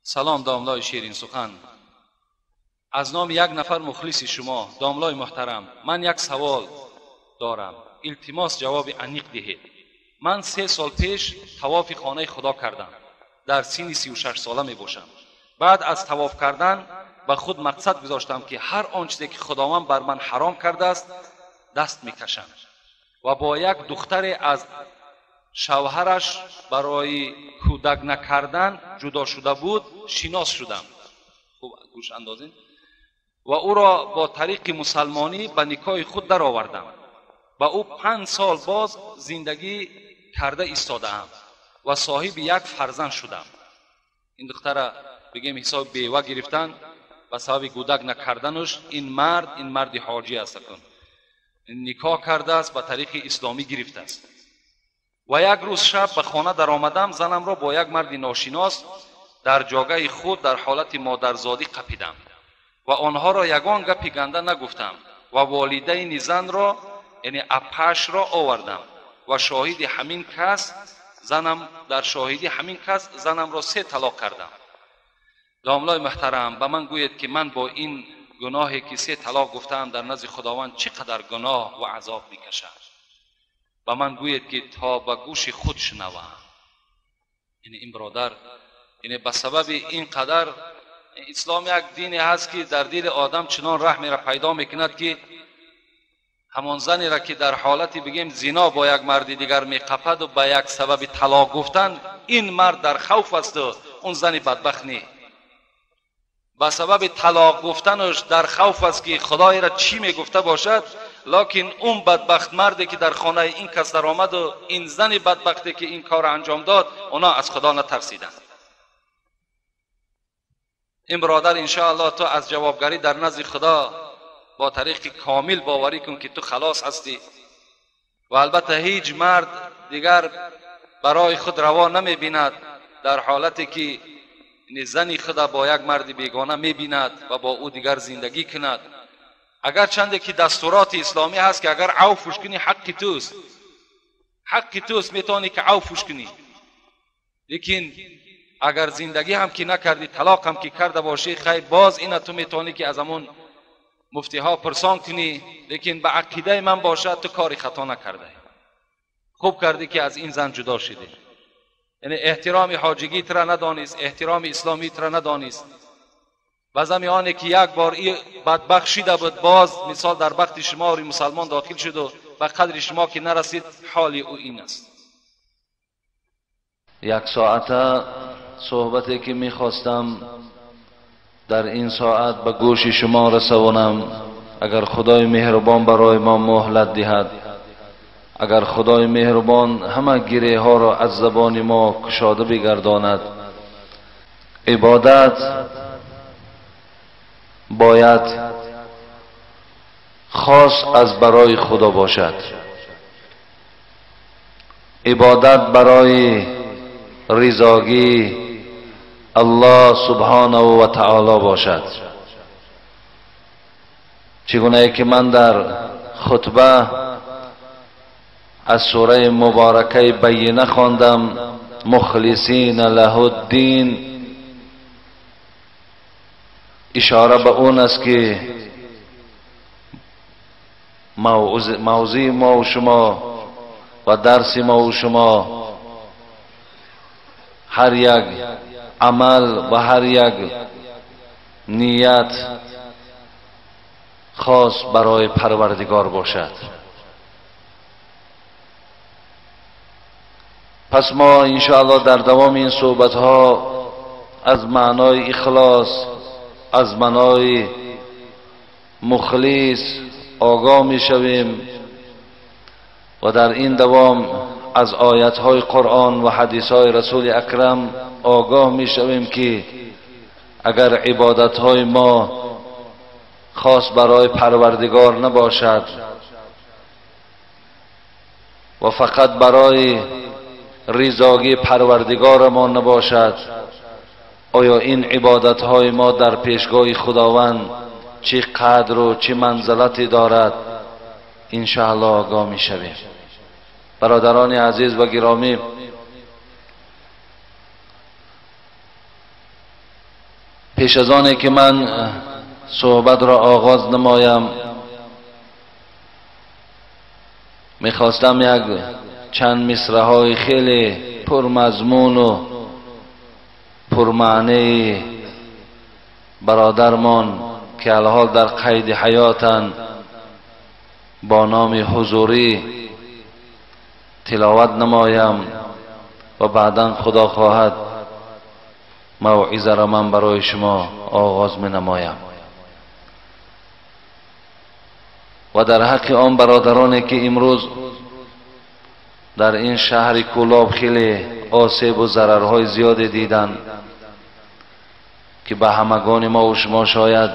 Салом домлои ширин сухан. Аз номи як нафар мухлиси шумо, домлои муҳтарам, ман як савол дорам. Илтимос ҷавоби аниқ диҳед. Ман 3 сол пеш тавофи хонаи Худо кардам. Дар синни 36 сола мебошам. Баъд аз тавоф кардан ба худ мақсад гузоштам, ки ҳар он чизе ки Худованд бар ман ҳаром кардааст, даст мекашам. Ва бо як духтаре аз шавҳараш барои кӯдак накардан ҷудо шуда буд, шинос шудам. Хуб гӯш андозед. Ва ӯро бо тариқи мусалмонӣ ба никоҳи худ даровардам. Ба ӯ 5 сол боз зиндагӣ карда истодаам ва соҳиби як фарзанд шудам. Ин духтара бигем ҳисоби бева гирифтан ба сабаби кӯдак накарданаш, ин марди ҳоҷӣ аст, никоҳ кардааст, ба тариқи исломӣ гирифтааст. Ва як рӯз шаб ба хона даромадам, занамро бо як марди ношинос дар ҷогаи худ дар ҳолати модарзодӣ қапидам ва онҳоро ягон гапи ганда нагуфтам ва волидайни занро, яъне апашро овардам ва шоҳиди ҳамин кас занам, дар шоҳиди ҳамин кас занамро 3 талоқ кардам. Домлои муҳтарам, ба ман гӯед ки ман бо ин гуноҳе ки 3 талоқ гуфтаам дар назди Худованд чӣ қадар гуноҳ ва азоб мекашам. Ба ман гӯед ки то ба гӯши худ шунавам. Яъне ин бародар, яъне ба сабаби ин қадар ислом як дине ҳаст ки дар дили одам чунон раҳмеро пайдо мекунад ки ҳамон занеро ки дар ҳолати бигем зино бо як марди дигар меқападу ба як сабаби талоқ гуфтан, ин мард дар хавф асту он зани бадбахт не. Ба сабаби талоқ гуфтанаш дар хавф аст ки Худоеро чӣ мегуфта бошад, лекин он бадбахт марде ки дар хонаи ин кас даромаду ин зани бадбахте ки ин корро анҷом дод, онҳо аз Худо натарсиданд. Ин бародар, иншоаллоҳ ту аз ҷавобгарӣ дар назди Худо бо тариқи комил боварӣ кун ки ту халос ҳастӣ. Ва албатта ҳеҷ мард дигар барои худ раво намебинад дар ҳолате ки зани худа бо як марди бегона мебинад ва бо ӯ дигар зиндагӣ кунад. Агарчанде ки дастуроти исломӣ ҳаст ки агар авфуш кунӣ ҳаққи туст, ҳаққи туст, метавонӣ ки авфуш кунӣ, лекин агар зиндагӣ ҳам ки накардӣ, талоқ ҳам ки карда бошӣ, хайр, боз ина ту метавонӣ ки аз ҳамон муфтиҳо пурсон кунӣ, лекин ба ақидаи ман бошад ту кори хато накардаӣ. Хуб кардӣ ки аз ин зан ҷудо шудӣ. Яъне эҳтироми ҳоҷигӣ тура надонист, эҳтироми исломӣ тура надонист. Ба зами оне ки як бор и бадбахт шида буд, боз мисол дар бахти шумо мусалмон дохил шуду ба қадри шумо ки нарасид, ҳоли ӯ ин аст. Як соата суҳбате ки мехостам дар ин соат ба гӯши шумо расонам, агар Худои меҳрубон барои мо муҳлат диҳад, агар Худои меҳрубон ҳама гиреҳҳоро аз забони мо кушода бигардонад. Ибодат бояд хос аз барои Худо бошад. Ибодат барои ризогӣ Аллоҳ субҳонаҳу ва таоло бошад. Чӣ гунае ки ман дар хутба аз сураи муборакаи Байина хондам, мухлисина лаҳуддин, ишора ба он аст ки мавзӯи мо ва шумо ва дарси мо ва шумо ҳар як амал ва ҳар як ният хос барои Парвардигор бошад. Пас мо иншоаллоҳ дар давоми ин суҳбатҳо аз маънои ихлос, аз маънои мухлис огоҳ мешавем ва дар ин давом аз оятҳои Қуръон ва ҳадисҳои Расули Акрам огоҳ мешавем ки агар ибодатҳои мо хос барои Парвардигор набошад ва фақат барои ризогии Парвардигорамон набошад, оё ин ибодатҳои мо дар пешгоҳи Худованд чӣ қадру чӣ манзилате дорад, иншоаллоҳ огоҳ мешавем. Бародарони азиз ва гиромӣ, پیش از آنی که من صحبت را آغاز نمایم، میخواستم یک چند مصرع های خیلی پرمضمون و پرمعنی برادرمان که الحال در قید حیاتند با نام حضوری تلاوت نمایم و بعدا خدا خواهد موعظه را من برای شما آغاز می نمایم. و در حق آن برادرانی که امروز در این شهر کولاب خیلی آسیب و ضررهای زیاد دیدند که به همگان ما و شما شاید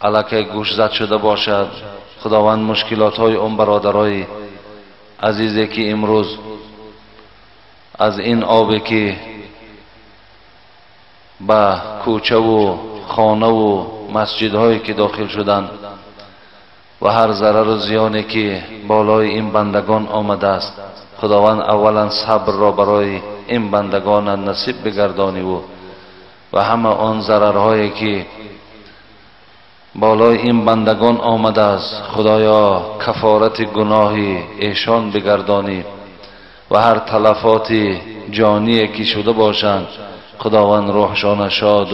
الکی گوش زد شده باشد، خداوند مشکلات های آن برادرای عزیزی که امروز از این آبی که به کوچه و خانه و مسجدهایی که داخل شدند و هر ضرر و زیانی که بالای این بندگان آمده است، خداوند اولا صبر را برای این بندگان نصیب بگردانی و همه آن ضررهایی که بالای این بندگان آمده است، خدایا کفارت گناه ایشان بگردانی و هر تلفات جانی که شده باشند خداوند روحشان شاد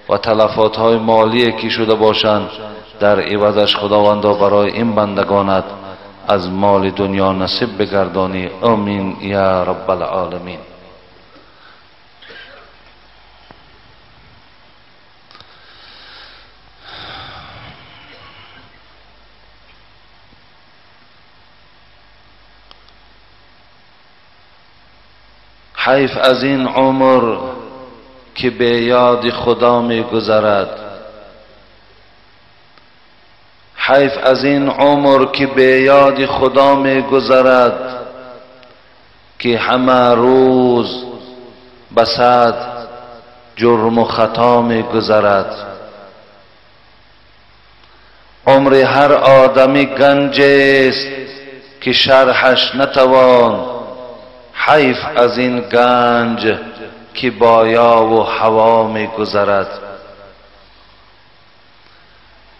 و تلفات های مالی که شده باشند در عوضش خداوند برای این بندگانت از مال دنیا نصیب بگردانی. آمین یا رب العالمین. حیف از این عمر که به یاد خدا می گذرد، حیف از این عمر که به یاد خدا می گذرد، که همه روز به صد جرم و خطا می گذرد. عمر هر آدمی گنج است که شرحش نتوان، حیف از این گنج که بایا و هوا می گذرد.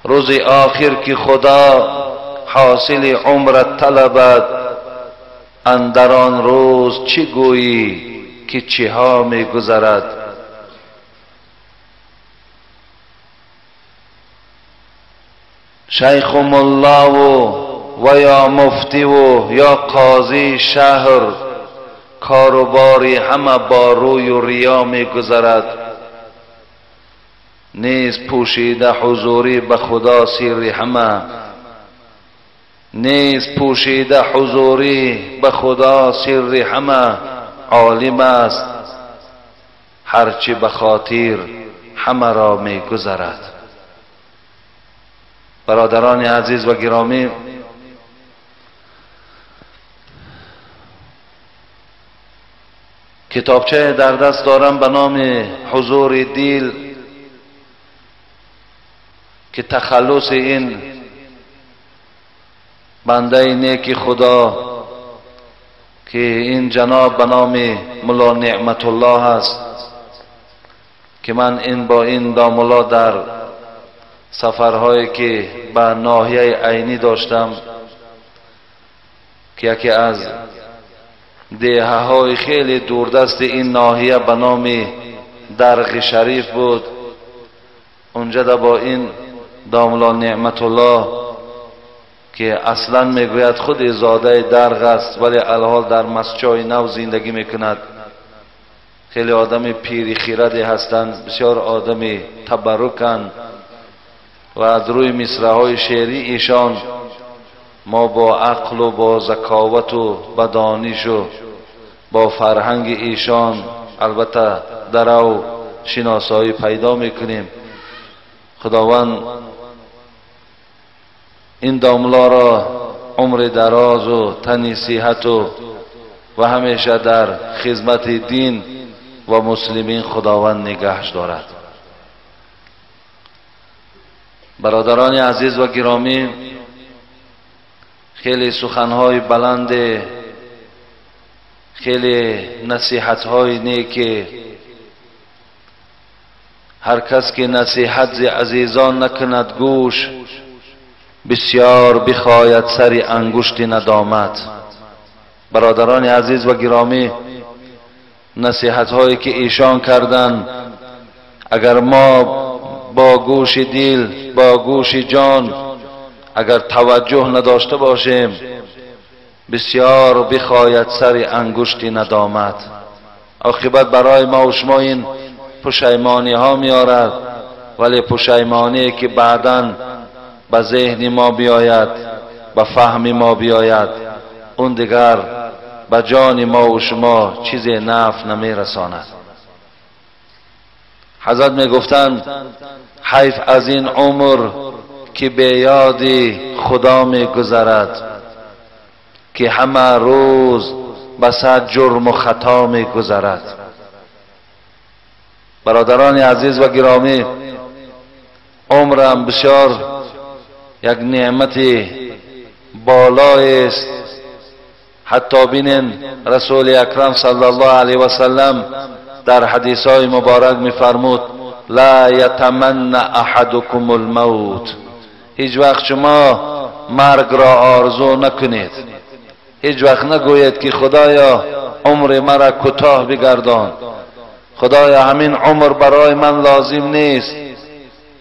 روز آخر که خدا حاصل عمرت طلبد، اندر آن روز چی گویی که چیها می گذرد. شیخ و ملا و یا مفتی و یا قاضی شهر، کاروباری همه با روی و ریا می گذرد. نیز پوشیده حضوری به خدا سیر همه، نیز پوشیده حضوری به خدا سیر همه، عالم است هرچی به خاطر همه را می گذرد. برادران عزیز و گرامی، کتابچه در دست دارم به نام حضور دیل که تخلص این بنده نیک خدا که این جناب به نام ملا نعمت الله است که من این با این داملا در سفرهایی که به ناحیه عینی داشتم که یکی از دیهه های خیلی دوردست این ناحیه به نام درغ شریف بود، اونجا با این داملا نعمت الله که اصلا میگوید خود زاده درغ است ولی الحال در مسجای نو زندگی میکند، خیلی آدم پیری خیردی هستند، بسیار آدم تبرکند و از روی مصرع های شعری ایشان ما با عقل و با ذکاوت و با دانش و با فرهنگ ایشان البته در او شناسایی پیدا میکنیم. خداوند این داملا را عمر دراز و تنی صحت و همیشه در خدمت دین و مسلمین خداوند نگهش دارد. برادران عزیز و گرامی، خیلی سخنهای بلند، خیلی نصیحتهای نیک هر کس که نصیحت ز عزیزان نکند گوش، بسیار بخواید سر انگشت ندامت. برادران عزیز و گرامی، نصیحت هایی که ایشان کردند، اگر ما با گوش دل، با گوش جان اگر توجه نداشته باشیم، بسیار بخواید سر انگشت ندامت. عاقبت برای ما و شما این پشیمانی ها میارد، ولی پشیمانی که بعداً به ذهن ما بیاید، به فهم ما بیاید، اون دیگر به جان ما و شما چیز نفع نمیرساند. حضرت میگفتند حیف از این عمر که به یاد خدا میگذرد، که همه روز به صد جرم و خطا میگذرد. برادران عزیز و گرامی، عمرم بسیار یک نعمت بالای است. حتی بینین رسول اکرم صلی الله علیه و سلم در حدیث های مبارک میفرمود لا یتمنى احدکم الموت، هیچ وقت شما مرگ را آرزو نکنید، هیچ وقت نگویید که خدایا عمر مرا کوتاه بگردان، خدایا همین عمر برای من لازم نیست،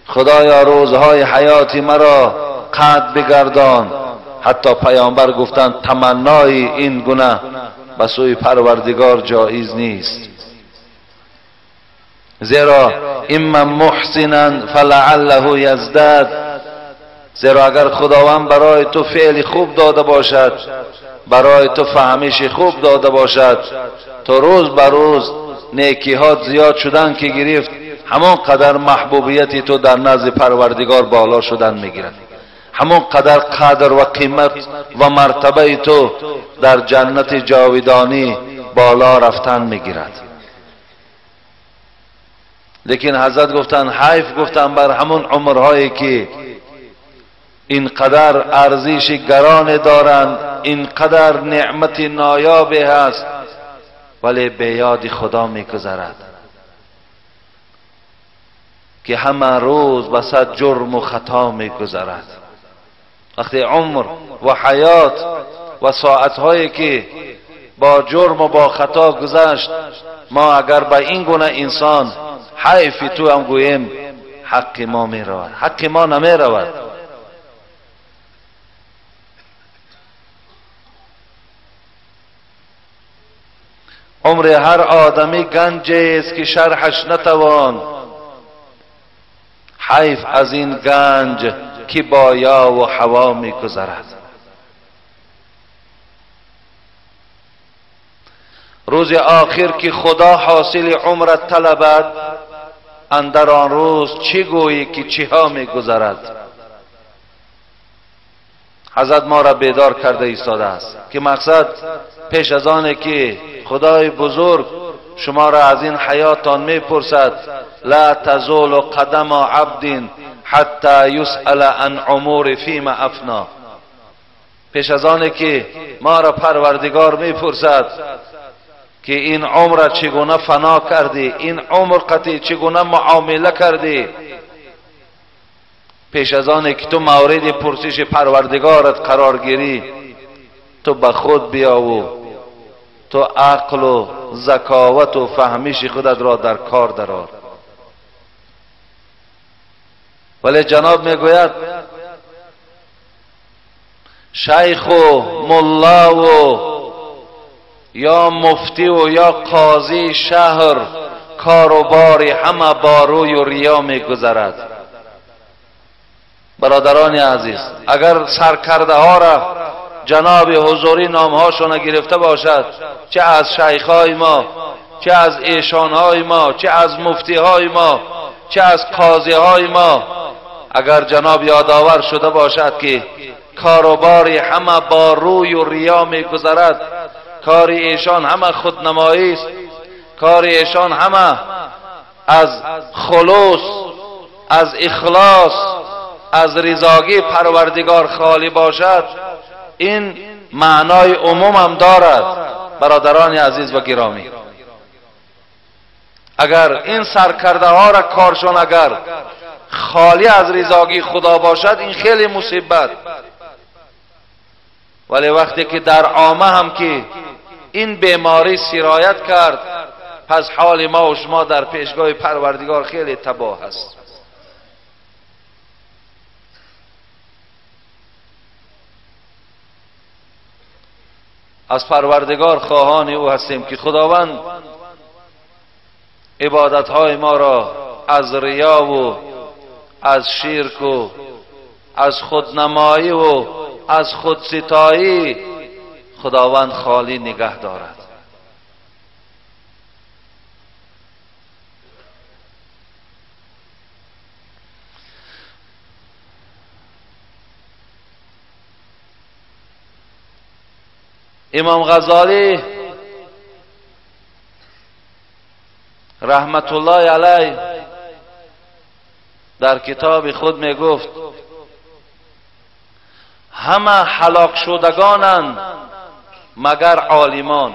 خدایا روزهای حیات مرا قطع بگردان. حتی پیامبر گفتند تمنای این گونه به سوی پروردگار جایز نیست، زیرا اما محسنا فلعله یزداد، زیرا اگر خداوند برای تو فعل خوب داده باشد، برای تو فهمش خوب داده باشد، تو روز به روز نیکی‌هات زیاد شدن که گرفت، همان قدر محبوبیت تو در نزد پروردگار بالا شدن میگیرد، همان قدر قدر و قیمت و مرتبه تو در جنت جاودانی بالا رفتن میگیرد. لیکن حضرت گفتن حیف گفتن بر همون عمرهایی که اینقدر ارزش گران دارند، اینقدر نعمت نایاب هست، ولی به یاد خدا میگذرد که همه روز به صد جرم و خطا میگذرد. وقتی عمر و حیات و ساعتهایی که با جرم و با خطا گذشت، ما اگر به این گونه انسان حیف تو هم گوییم، حق ما میرود، حق ما نمیرود. عمر هر آدمی گنج است که شرحش نتوان، حیف از این گنج که با یا و هوا میگذرد. روز آخر که خدا حاصل عمرت طلبد، اندر آن روز چی گویی که چیها میگذرد. حضرت ما را بیدار کرده ایستاده است که مقصد پیش از آن که خدای بزرگ شما را از این حیاتان میپرسد، لا تزول قدم عبد حتی یسأل عن امور فیما افنا. پیش از آن که ما را پروردگار میپرسد که این عمر را چگونه فنا کردی، این عمر قطعی چگونه معامله کردی، پیش از آن که تو مورد پرسش پروردگارت قرار گیری، تو به خود بیا و تو عقل و ذکاوت و فهمیش خودت را در کار درآر. ولی جناب میگوید شیخ و ملا و یا مفتی و یا قاضی شهر کاروبار همه با روی و ریا میگذرد. برادران عزیز، اگر سرکرده ها را جناب حضوری نامهاشون گرفته باشد، چه از شیخهای ما، چه از ایشانهای ما، چه از مفتیهای ما، چه از قاضیهای ما، اگر جناب یادآور شده باشد که کاروبار همه با روی و ریا میگذرد، کار ایشان همه خودنمایی است، کار ایشان همه از خلوص، از اخلاص، از رضاگی پروردگار خالی باشد، این معنای عموم هم دارد. برادران عزیز و گرامی، اگر این سرکرده ها را کارشان اگر خالی از رضاگی خدا باشد، این خیلی مصیبت. ولی وقتی که در عامه هم که این بیماری سرایت کرد، پس حال ما و شما در پیشگاه پروردگار خیلی تباه است. از پروردگار خواهان او هستیم که خداوند عبادتهای ما را از ریا و از شرک و از خودنمایی و از خودستایی خداوند خالی نگه دارد. امام غزالی رحمت الله علیه در کتاب خود می گفت همه هلاک شدگانند مگر عالمان،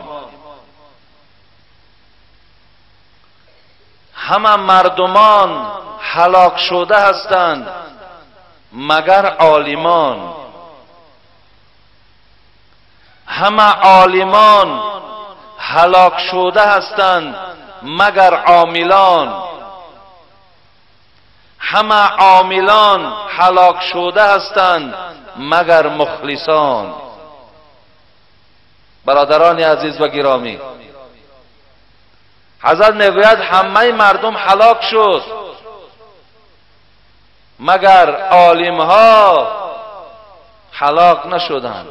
همه مردمان هلاک شده هستند مگر عالمان، همه عالمان هلاک شده هستند مگر عاملان، همه عاملان هلاک شده هستند مگر مخلصان. برادران عزیز و گرامی، حضرت میگوید همه مردم هلاک شد مگر عالمها هلاک نشدند.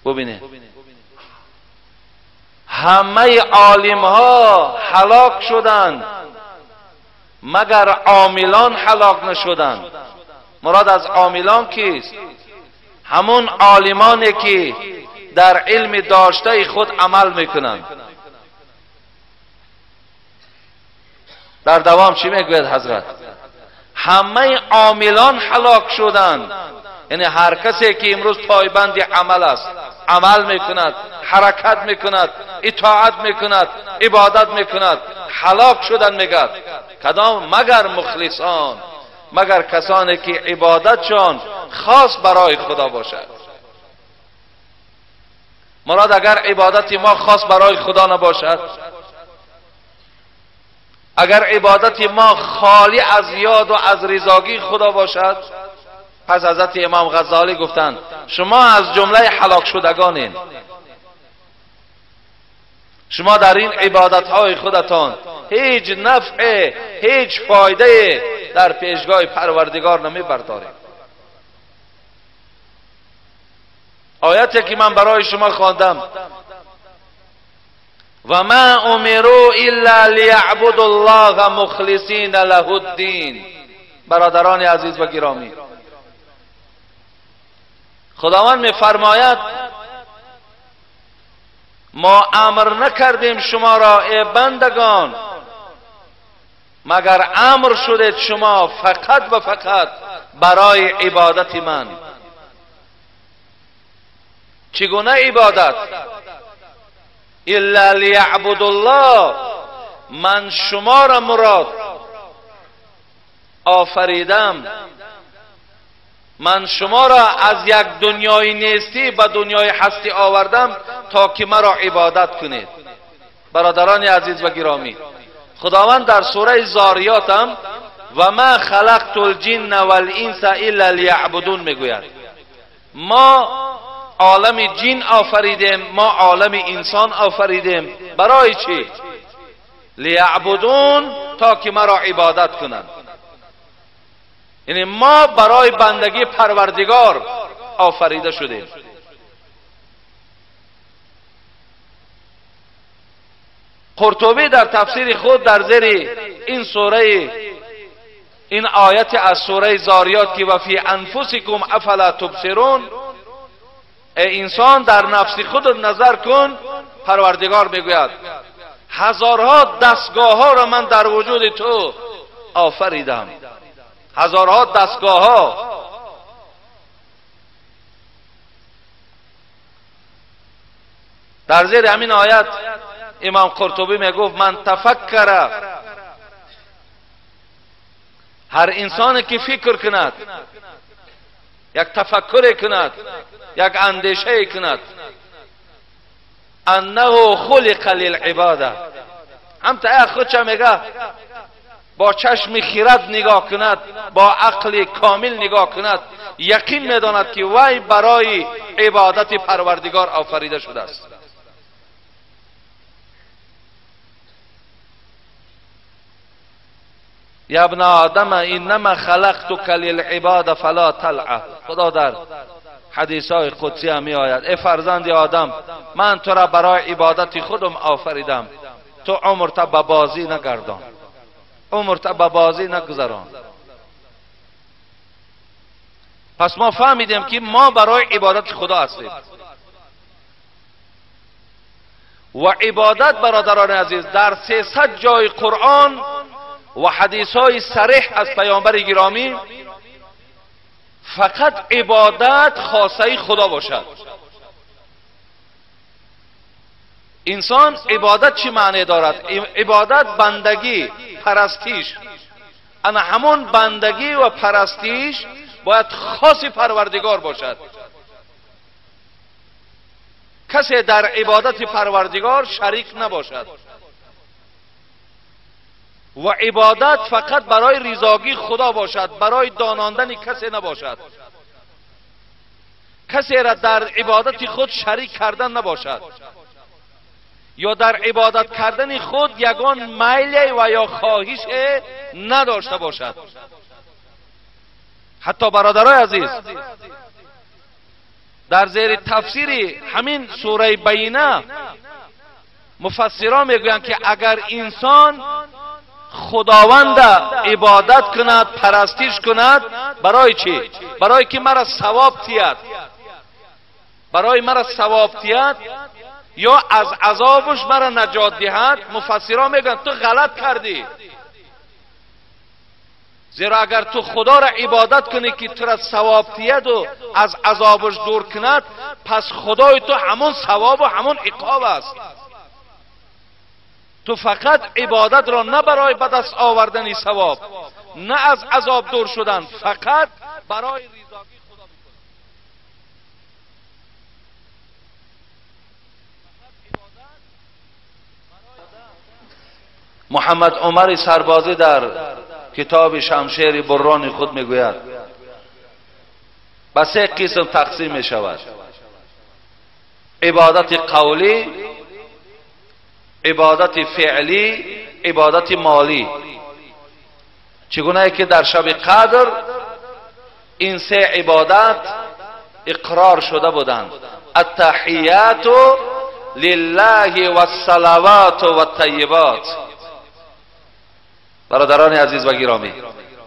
ببینید، همه عالمها هلاک شدند مگر عاملان هلاک نشدند. مراد از عاملان کیست؟ همون عالمانی که در علم داشته خود عمل میکنند. در دوام چی میگوید حضرت؟ همه عاملان هلاک شدند، یعنی هر کسی که امروز پایبند عمل است، عمل میکند، حرکت میکند، اطاعت میکند، عبادت میکند، هلاک شدن میگد. کدام؟ مگر مخلصان، مگر کسانی که عبادتشان خاص برای خدا باشد. مراد اگر عبادت ما خاص برای خدا نباشد، اگر عبادت ما خالی از یاد و از رضاگی خدا باشد، پس حضرت امام غزالی گفتند شما از جمله هلاک شدگانین. شما در این عبادتهای خودتان هیچ نفع، هیچ فایده در پیشگاه پروردگار نمی بردارید. آیتی که من برای شما خواندم، و ما امروا الا لیعبدوا الله مخلصین له الدین. برادران عزیز و گرامی، خداوند میفرماید ما امر نکردیم شما را ای بندگان مگر امر شدید شما فقط و فقط برای عبادت من. چگونه عبادت؟ الا لیعبدوا الله، من شما را مراد آفریدم، من شما را از یک دنیای نیستی به دنیای هستی آوردم تا که مرا عبادت کنید. برادران عزیز و گرامی، خداوند در سوره زاریات هم و ما خلقت الجن والانس الا لیعبدون میگوید. ما عالم جن آفریدیم، ما عالم انسان آفریدیم، برای چی؟ لیعبدون، تا که مرا عبادت کنند. یعنی ما برای بندگی پروردگار آفریده شدیم. قرطبی در تفسیر خود در زیر این سوره، این آیت از سوره زاریات که و فی انفسکم افلا تبصرون، ای انسان در نفس خود نظر کن، پروردگار میگوید هزارها دستگاه ها را من در وجود تو آفریدم، هزارها دستگاه ها. در زیر همین آیت امام قرطبی میگفت من تفکر، هر انسانی که فکر کند، یک تفکر کند، یک اندیشه کند، انه خلق للعباده، هم تا خودش میگه با چشم خیرت نگاه کند، با عقل کامل نگاه کند، یقین میداند که وی برای عبادت پروردگار آفریده شده است. یا ابن آدم انما خلقتک للعباده فلا تلعب. خدا در حدیث های قدسی هم می آید ای فرزند آدم، من تو را برای عبادت خودم آفریدم، تو عمرت به بازی نگردان، عمرت به بازی نگذران. پس ما فهمیدیم که ما برای عبادت خدا هستیم و عبادت برادران عزیز در 300 جای قرآن و حدیث های صریح از پیامبر گرامی فقط عبادت خاصه خدا باشد. انسان عبادت چی معنی دارد؟ عبادت بندگی، پرستیش. انا همون بندگی و پرستیش باید خاص پروردگار باشد. کسی در عبادت پروردگار شریک نباشد و عبادت فقط برای رضاگی خدا باشد، برای داناندن کسی نباشد، کسی را در عبادت خود شریک کردن نباشد یا در عبادت کردن خود یگان میل و یا خواهش نداشته باشد. حتی برادرای عزیز در زیر تفسیر همین سوره بینه مفسران میگویند که اگر انسان خداوند عبادت کند، پرستش کند، برای چی؟ برای که مرا ثواب تید، برای مرا ثواب تید یا از عذابش مرا نجات دهد، مفسران میگن تو غلط کردی، زیرا اگر تو خدا را عبادت کنی که تو را ثواب تید و از عذابش دور کند، پس خدای تو همون ثواب و همون عقاب است. تو فقط عبادت را نه برای به دست آوردن ثواب، نه از عذاب دور شدن، فقط برای رضاگی خدا میکنی. محمد عمر سربازی در کتاب شمشیر بران خود میگوید به سه قسم تقسیم می شود: عبادت قولی، عبادت فعلی، عبادت مالی. چگونه که در شب قدر این سه عبادت اقرار شده بودند: التحیات لله والصلوات والطیبات. برادران عزیز و گرامی،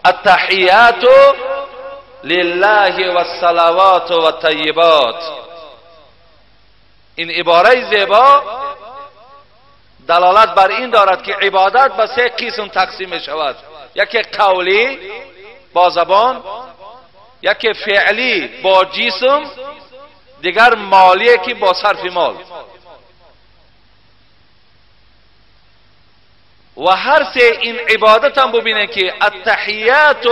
التحیات لله والصلوات والطیبات، این عباره زیبا دلالت بر این دارد که عبادت به سه قسم تقسیم می شود: یکی قولی با زبان، یکی فعلی با جسم، دیگر مالی که با صرف مال. و هر سه این عبادت هم ببینید که التحیات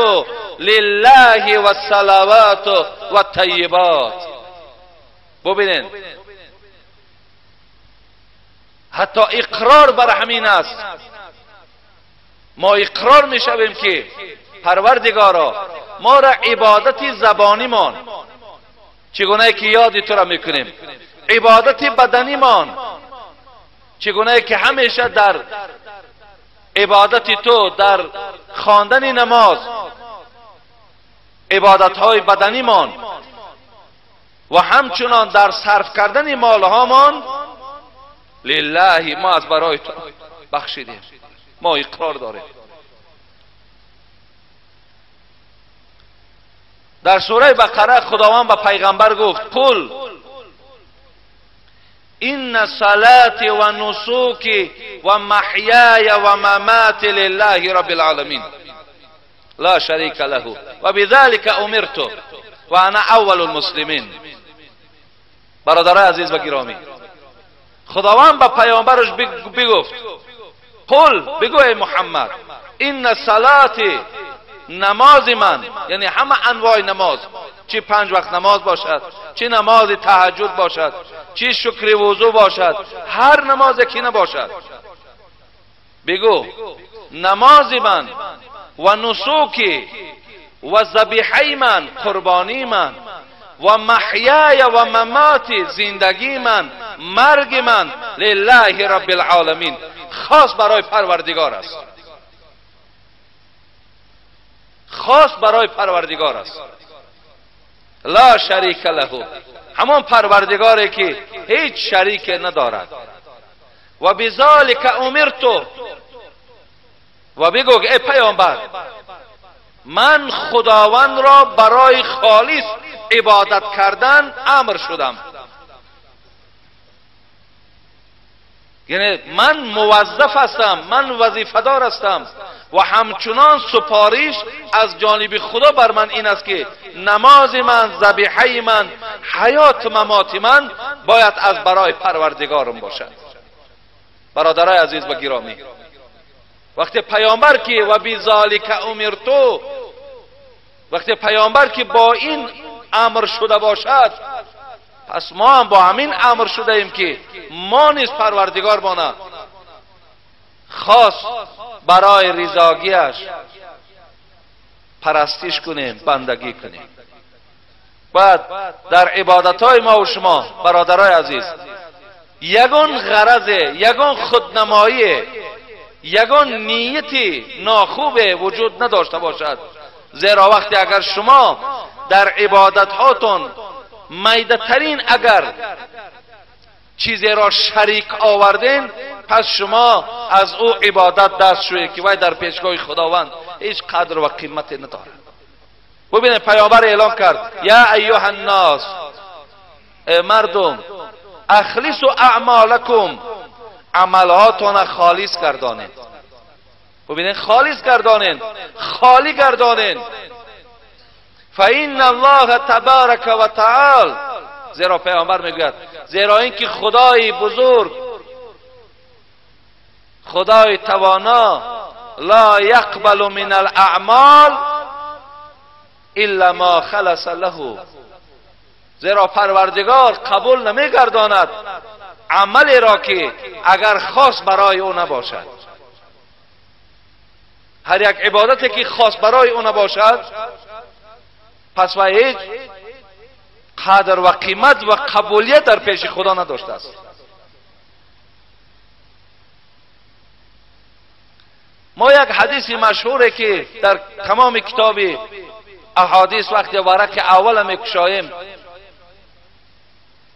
لله والصلوات والطیبات. ببینید حتی اقرار بر همین است. ما اقرار میشویم که پروردگارا ما را عبادت زبانیمان چگونه که یاد تو را میکنیم، عبادت بدنیمان چگونه که همیشه در عبادت تو، در خواندن نماز، عبادت های بدنیمان و همچنان در صرف کردن مالهامان لله، ما از برای تو بخشیدیم، ما اقرار داریم. در سوره بقره خداوند به پیغمبر گفت: قل ان صلاتی و نسوکی و محیای و مماتی لله رب العالمین لا شریک له و بذلك امرت و انا اول المسلمین. برادرای عزیز و گرامی، خداوند به پیامبرش بگفت قل، بگو ای محمد، این صلاتی، نماز من، یعنی همه انواع نماز، چی 5 وقت نماز باشد، چی نماز تهجد باشد، چی شکر وضو باشد، هر نماز که نباشد، بگو نماز من و نسوکی و ذبیحه من، قربانی من، و محیای و مماتی، زندگی من، مرگ من، لله رب العالمین، خاص برای پروردگار است، خاص برای پروردگار است، لا شریک له، همان پروردگاری که هیچ شریک ندارد. و بذالک امرت، و بگو ای پیامبر من خداوند را برای خالص عبادت کردن امر شدم، یعنی من موظف هستم، من وظیفه‌دار هستم و همچنان سپارش از جانب خدا بر من این است که نماز من، ذبیحه من، حیات ممات من باید از برای پروردگارم باشد. برادرای عزیز و گرامی، وقتی پیامبر که و بذالک امرتو، وقتی پیامبر که با این امر شده باشد، پس ما هم با همین امر شده ایم که ما نیز پروردگار مانه خاص برای رضاگیش پرستش کنیم، بندگی کنیم. بعد در عبادتهای ما و شما برادرای عزیز یگان غرض، یگان خودنمایی، یگان نیتی ناخوب وجود نداشته باشد. زیرا وقتی اگر شما در عبادت هاتون میده ترین اگر چیزی را شریک آوردین، پس شما از او عبادت دست شوید که وای در پیشگاه خداوند هیچ قدر و قیمتی ندارد. ببینید پیامبر اعلام کرد یا ایها الناس، ای مردم، اخلصوا اعمالکم، عملهاتون خالص گردانید. ببینید خالص گردانید، خالی گردانید. فإن الله تبارک و تعالی، زیرا پیامبر میگوید زیرا اینکه خدای بزرگ، خدای توانا، لا یقبل من الاعمال الا ما خلص له، زیرا پروردگار قبول نمیگرداند عملی را که اگر خاص برای او نباشد. هر یک عبادتی که خاص برای او نباشد، پس و هیچ قدر و قیمت و قبولیت در پیش خدا نداشته است. ما یک حدیث مشهوره که در تمام کتاب احادیث وقتی ورق اول میکشاییم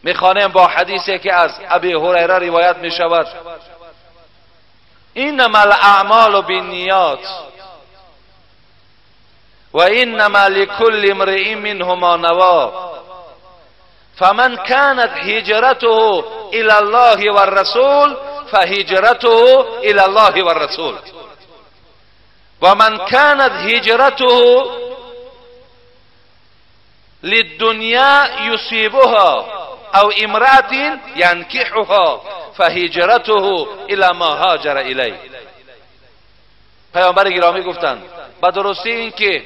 میخوانیم با حدیثی که از ابی هریره روایت میشود، انما الاعمال بالنیات و انما لكل امرئ منه ما نوى فمن كانت هجرته الى الله والرسول فهجرته الى الله والرسول ومن كانت هجرته للدنيا يصيبها او امرأة ينكحها فهجرته الى ما هاجر الیه. پیامبر گرامی گفتند به درستی این که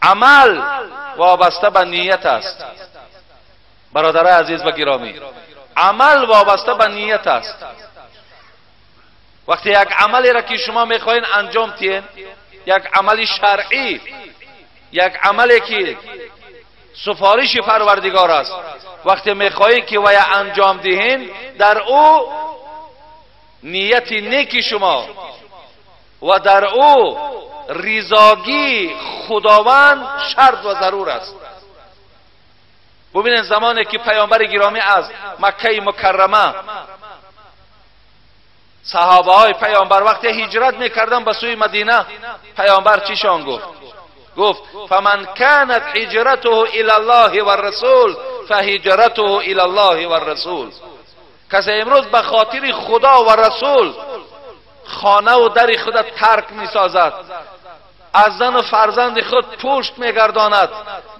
عمل وابسته به نیت است. برادرای عزیز و گرامی، عمل وابسته به نیت است. وقتی یک عملی را که شما میخواین انجام دهین، یک عمل شرعی، یک عملی که سفارش پروردگار است، وقتی میخواین که وی انجام دهین، در او نیت نیک شما و در او رضاگی خداوند شرط و ضرور است. ببینید زمانی که پیامبر گرامی از مکه مکرمه صحابه های پیامبر وقتی هجرت میکردن به سوی مدینه، پیامبر چیشان گفت؟ گفت فمن كانت هجرته الى الله والرسول فهجرته الى الله والرسول. کسی امروز به خاطر خدا و رسول خانه و در خود ترک میسازد، از زن و فرزند خود پشت میگرداند،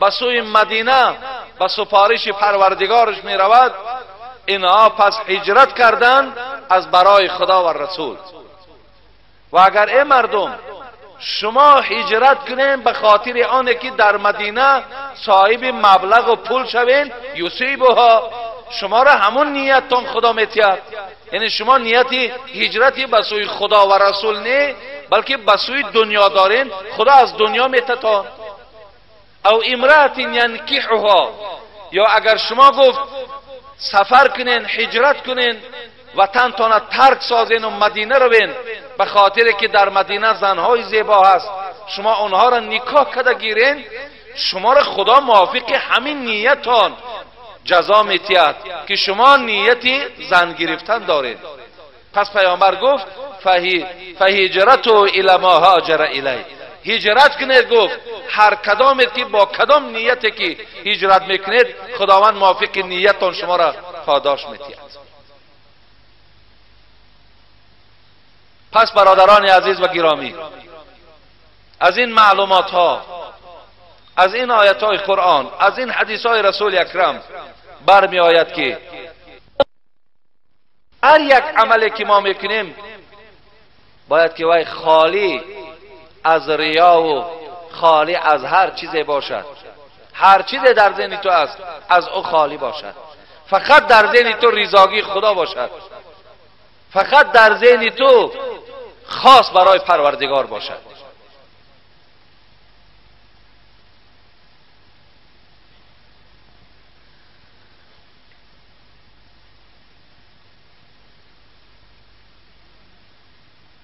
به سوی مدینه به سپارش پروردگارش میرود، اینها پس هجرت کردن از برای خدا و رسول. و اگر ای مردم شما هجرت کنین به خاطر آنه که در مدینه صاحب مبلغ و پول شوین، یصیبها، شما را همون نیتتان خدا میتید. یعنی شما نیتی هجرتی به سوی خدا و رسول نه، بلکه به سوی دنیا دارین، خدا از دنیا میتتان. او امرأة ینکحها، یا اگر شما گفت سفر کنین، هجرت کنین، وطنتان ترک سازین و مدینه روین، به خاطر که در مدینه زنهای زیبا هست، شما آنها را نکاح کده گیرین، شما را خدا موافق همین نیتتان جزا میتید که شما نیتی زن گرفتن دارید. پس پیامبر گفت فهجرتو الی ما هاجر الیه، هجرت کنید. گفت هر کدامت که با کدام نیتی که هجرت میکنید، خداوند موافق نیتتان شما را پاداش میتید. پس برادران عزیز و گرامی، از این معلومات ها، از این آیت های قرآن، از این حدیث های رسول اکرم برمی آید که هر یک عملی که ما میکنیم باید که وی خالی از ریا و خالی از هر چیزی باشد. هر چیزی در ذهن تو است از او خالی باشد، فقط در ذهن تو رضاگی خدا باشد، فقط در ذهن تو خاص برای پروردگار باشد.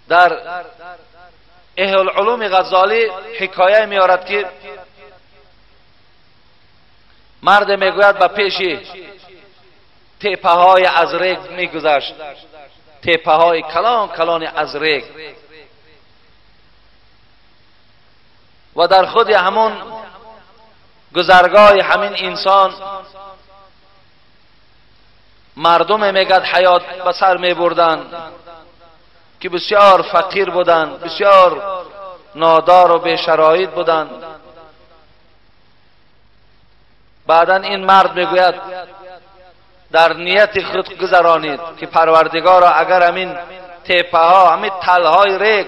در اهل العلوم غزالی حکایه میارد که مرد میگوید به پیش تپه های از ریگ میگذشت، تپه های کلان کلان از ریگ، و در خود همون گذرگاه همین انسان مردم میگد حیات به سر میبردن که بسیار فقیر بودند، بسیار نادار و بی‌شرایط بودند. بعدا این مرد میگوید در نیت خود گذرانید که پروردگارا اگر همین تپه ها، همین تلهای ریگ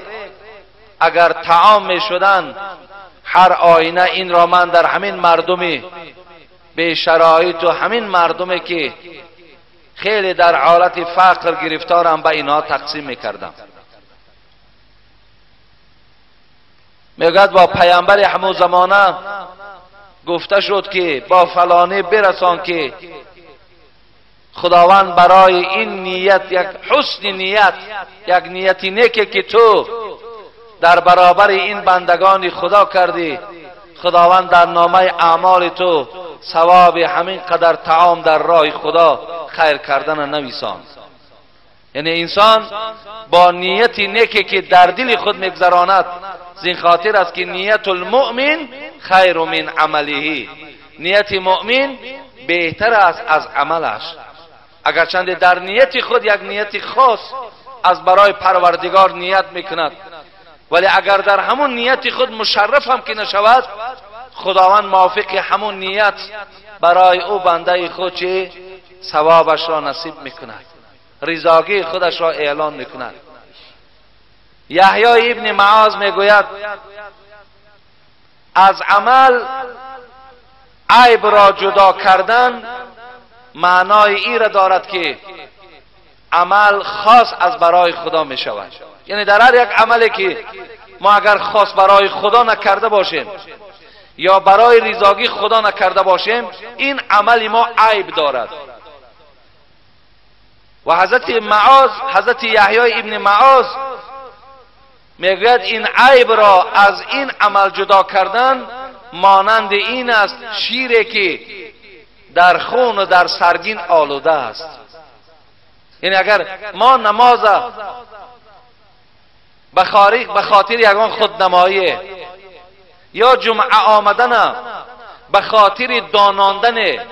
اگر طعام میشدن، هر آینه این را من در همین مردمی به شرایط و همین مردمی که خیلی در حالت فقر گرفتارم به اینها تقسیم میکردم. میگوید با پیامبر همون زمانه گفته شد که با فلانی برسان که خداوند برای این نیت، یک حسن نیت، یک نیت نیکه که تو در برابر این بندگان خدا کردی، خداوند در نامه اعمال تو ثواب همین قدر طعام در راه خدا خیر کردن نویسان. یعنی انسان با نیت نیکی که در دل خود میگذراند، زین خاطر است که نیت المؤمن خیر من عمله، نیت مؤمن بهتر است از عملش. اگرچند در نیت خود یک نیت خاص از برای پروردگار نیت میکند، ولی اگر در همون نیت خود مشرف هم که نشود، خداوند موافق همون نیت برای او بنده خود چه ثوابش را نصیب میکند، رضاگی خودش را اعلان میکند. یحیی ابن معاذ میگوید از عمل عیب را جدا کردن معنای ای را دارد که عمل خاص از برای خدا می شود. یعنی در هر یک عملی که ما اگر خاص برای خدا نکرده باشیم یا برای رضاگی خدا نکرده باشیم، این عمل ما عیب دارد. و حضرت معاذ، حضرت یحیی ابن معاذ میگوید این عیب را از این عمل جدا کردن مانند این است شیری که در خون و در سرگین آلوده است. یعنی اگر ما نماز به خاطر یگان خودنمایی یا جمعه آمدن به خاطر داناندن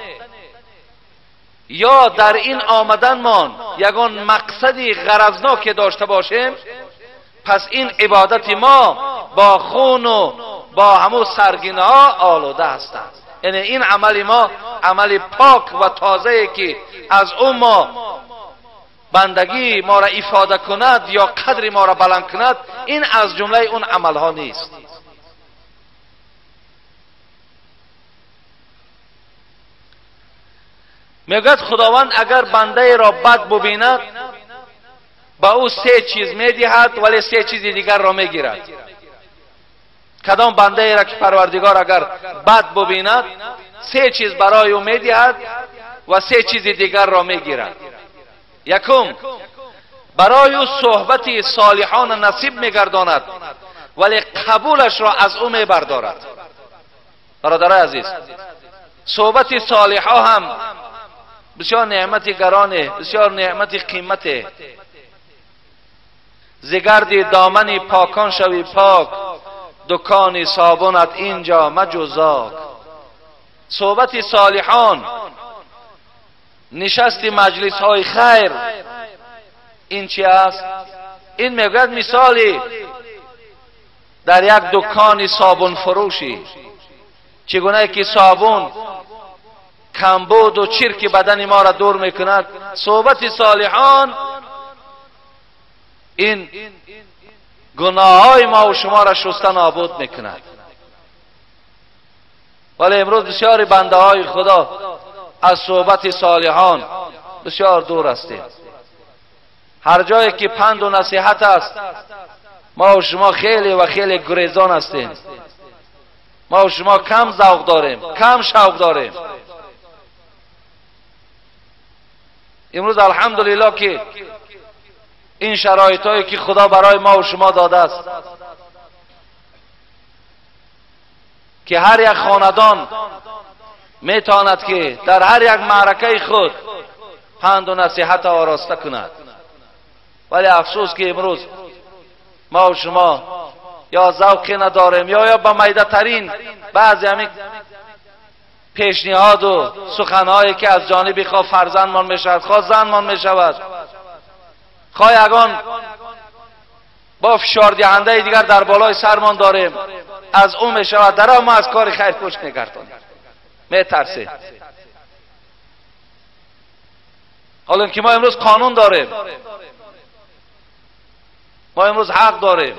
یا در این آمدن مان یگان مقصدی غرضناک داشته باشیم، پس این عبادت ما با خون و با همو سرگین ها آلوده هستند. یعنی این عمل ما عمل پاک و تازه که از او ما بندگی ما را افاده کند یا قدر ما را بلند کند، این از جمله اون عملها نیست. میگوید خداوند اگر بنده را بد ببیند با او سه چیز میدهد ولی سه چیز دیگر را میگیرد. کدام بنده را که پروردگار اگر بد ببیند سه چیز برای او میدهد و سه چیز دیگر را میگیرد. یکم، برای او صحبت صالحان نصیب میگرداند ولی قبولش را از او میبردارد. برادرای عزیز، صحبت صالحا هم بسیار نعمت گرانه، بسیار نعمت قیمته. زگرد دامن پاکان شوی پاک، دکان صابونت اینجا مجوزاک. صحبت صالحان، نشست مجلس های خیر، این چی است؟ این میگوید مثالی در یک دکان صابون فروشی، چگونه که صابون کمبود و چرک بدن ما را دور میکند، صحبت صالحان این گناه های ما و شما را شسته نابود میکند. ولی امروز بسیاری بنده های خدا از صحبت صالحان بسیار دور هستیم. هر جایی که پند و نصیحت است ما و شما خیلی و خیلی گریزان هستیم. ما و شما کم ذوق داریم، کم شوق داریم. امروز الحمدلله که این شرایط هایی که خدا برای ما و شما داده است که هر یک خاندان میتواند که در هر یک معرکه خود پند و نصیحت آراسته کند. ولی افسوس که امروز ما و شما یا ذوقی نداریم یا به میده ترین بعضی همین پیشنهاد و سخنهایی که از جانب خواه فرزندمان میشود، خواه زنمان میشود، خواه یگان با فشار دهنده دیگر در بالای سرمان داریم از او میشود، در ما از کار خیر پشت میگردانیم، میترسیم. حالا که ما امروز قانون داریم، ما امروز حق داریم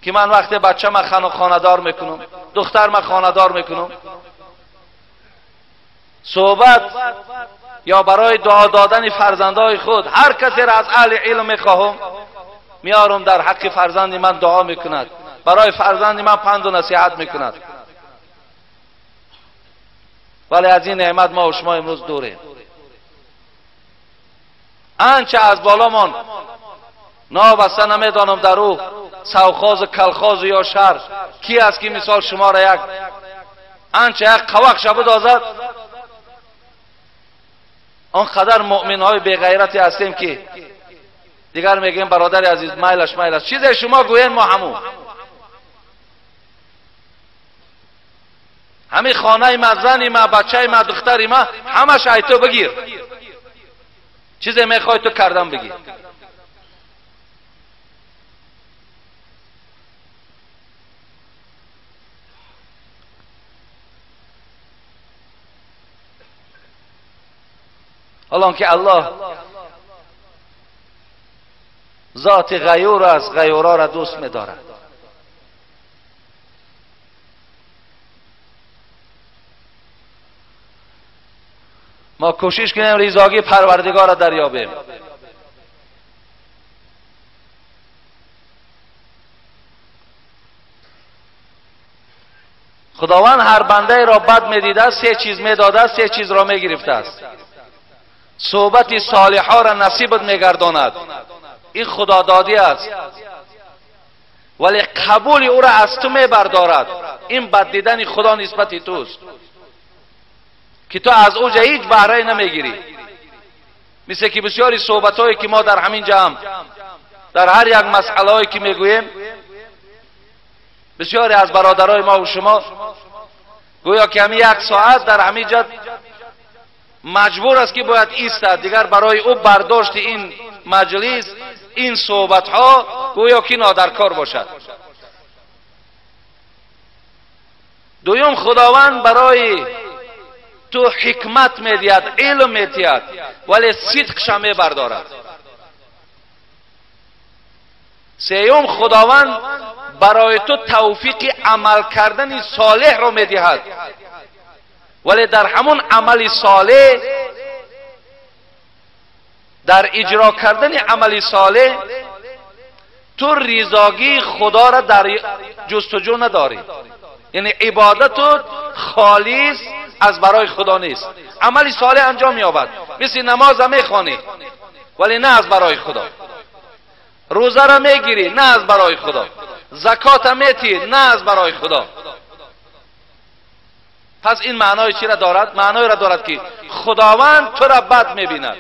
که من وقتی بچه من خانه دار میکنم، دختر من خانه دار میکنم، صحبت یا برای دعا دادن فرزندهای خود هر کسی را از اهل علم میخواهم میارم در حق فرزند من دعا میکند، برای فرزند من پند و نصیحت میکند. ولی از این نعمت ما و شما امروز دوریم. آنچه از بالامان نابسته نمیدانم در او سوخاز و کلخاز یا شر کی است که مثال شما را یک آنچه یک قوق شبه دازد. آنقدر مؤمن های بی غیرتی هستیم که دیگر میگیم برادر عزیز میلش میلش، چیزی شما گوین ما همون. همین خانه ما، زن ما، بچه ما، دختر ما، همش ای تو بگیر، چیزی میخوای تو کردم بگیر. حالا که الله ذات غیور است، غیورا را دوست می‌دارد. ما کوشش کنیم ریزاگی پروردگار را دریابیم. خداوند هر بنده را بد می‌دیده، سه چیز می‌داده، سه چیز را می‌گرفته است. صحبت صالحا را نصیبت میگرداند، این خدادادی است، ولی قبول او را از تو میبردارد. این بد دیدن خدا نسبت توست که تو از او هیچ بهره نمیگیری. مثل که بسیاری صحبت هایی که ما در همین جمع در هر یک مسئله هایی که میگوییم، بسیاری از برادرای ما و شما گویا که همین یک ساعت در همین جا مجبور است که باید ایستد، دیگر برای او برداشت این مجلس، این صحبت ها گویا که نادرکار باشد. دوم خداوند برای تو حکمت میدهد، علم میدهد، ولی صدقش میبردارد. سوم خداوند برای تو توفیق عمل کردن صالح رو میدهد، ولی در همون عمل صالح، در اجرا کردن عمل صالح تو رضاگی خدا را در جستجو نداری، یعنی عبادت خالص از برای خدا نیست. عمل صالح انجام می‌یابد، مثل نماز میخوانی ولی نه از برای خدا، روزه را میگیری نه از برای خدا، زکات میتی نه از برای خدا. پس این معنای چی را دارد؟ معنای را دارد که خداوند تو را بد میبیند.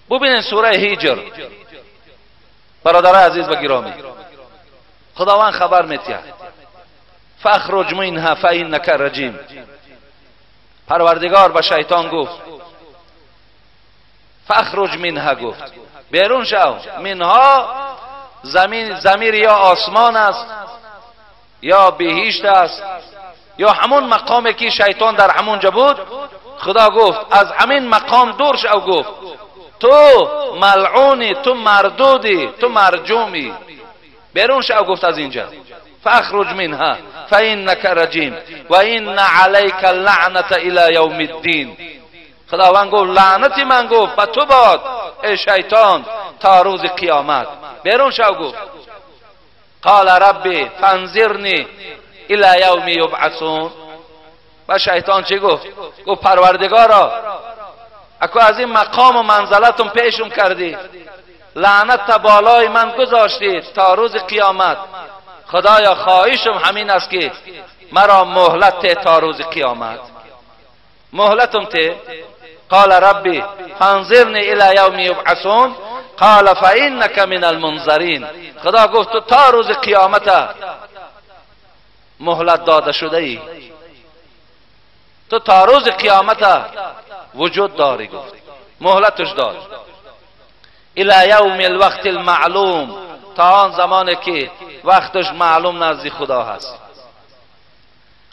ببینید سوره هجر، برادرای عزیز و گرامی، خداوند خبر میتید فاخرج منها فانک رجیم. پروردگار به شیطان گفت فاخرج منها، گفت بیرون شو. منها زمین، زمیر یا آسمان است یا بهشت است یا همون مقامی که شیطان در همونجا بود. خدا گفت از همین مقام دور شو. گفت تو ملعونی، تو مردودی، تو مرجومی، بیرون شو. گفت از اینجا فاخرج منها فانک رجیم و ان علیک اللعنة الی یوم الدین. خداوند گفت لعنت من گفت به تو باد ای شیطان تا روز قیامت. بیرون شو. گفت قال ربی فانظرنی الی یوم یبعثون. و شیطان چی گفت؟ گفت پروردگارا اکو از این مقام و منزلتون پیشم کردی، لعنت تا بالای من گذاشتی تا روز قیامت، خدایا خواهشم همین است که مرا مهلت ته تا روز قیامت، مهلتم ته. قال ربی فانظرنی الی یوم یبعثون قال فانک من المنظرین. خدا گفت تو تا روز قیامت مهلت داده شده ای، تو تا روز قیامت وجود داری. گفت مهلتش داد الی یوم الوقت المعلوم، تا آن زمانی که وقتش معلوم نزد خدا هست.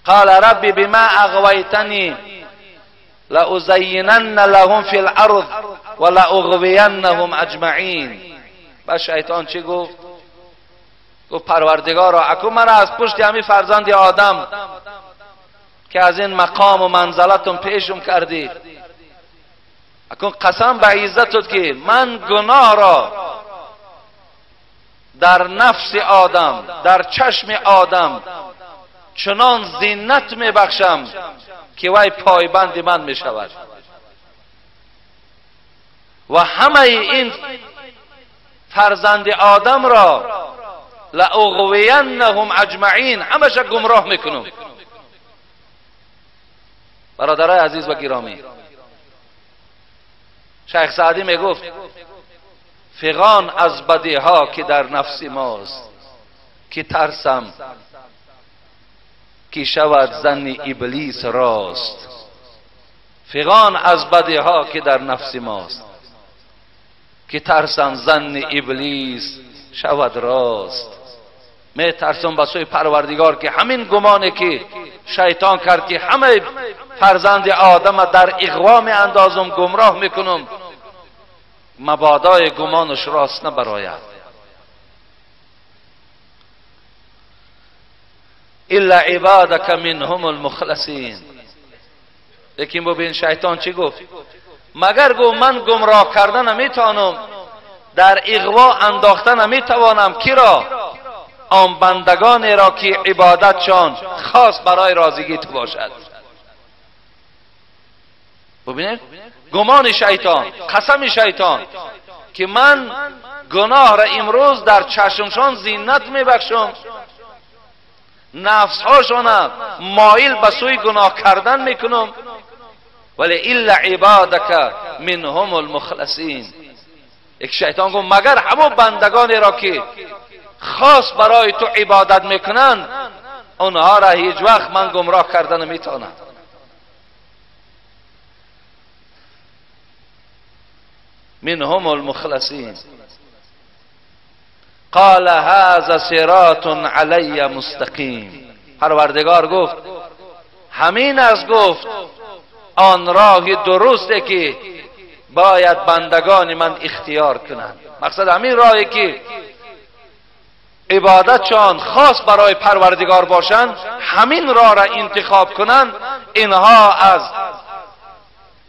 قال ربی بما اغویتنی لأزینن لهم فی الارض ولأغوینهم اجمعین. و شیطان چی گفت؟ گفت پروردگارا اکو مرا از پشت همین فرزند آدم که از این مقام و منزلتون پیشم کردی، اکن قسم به عزتت که من گناه را در نفس آدم، در چشم آدم چنان زینت میبخشم که وی پایبند من میشود و همه این فرزند آدم را لأغوینهم اجمعین، همش گمراه میکنم. برادرای عزیز و گرامی، شیخ سعدی میگفت فغان از بدیها که در نفس ماست، که ترسم که شود زن ابلیس راست. فغان از بدیها که در نفس ماست، که ترسم زن ابلیس شود راست. می ترسم به سوی پروردگار که همین گمانی که شیطان کرد که همه فرزند آدم در اغوا می اندازم، گمراه میکنم، مبادای گمانش راست نبراید. الا عبادک منهم المخلصین. لیکن ببین شیطان چی گفت؟ مگر گفت من گمراه کردن نمیتوانم، در اغوا انداختن نمیتوانم، کی را؟ آن بندگانی را که عبادتشان خاص برای راضیگی تو باشد. ببینید گمان شیطان، قسم شیطان که من گناه را امروز در چشمشان زینت میبخشم، نفسهاشان مایل به سوی گناه کردن میکنم، ولی الا عبادک منهم المخلصین. یک شیطان گفت مگر همون بندگانی را که خاص برای تو عبادت میکنند، آنها را هیچ وقت من گمراه کردن نمیتونم. منهم المخلصین. قال هذا صراط علی مستقیم. پروردگار گفت همین از گفت آن راه درسته که باید بندگان من اختیار کنند. مقصد همین راهی که عبادتشان خاص برای پروردگار باشند، همین راه را انتخاب کنند، اینها از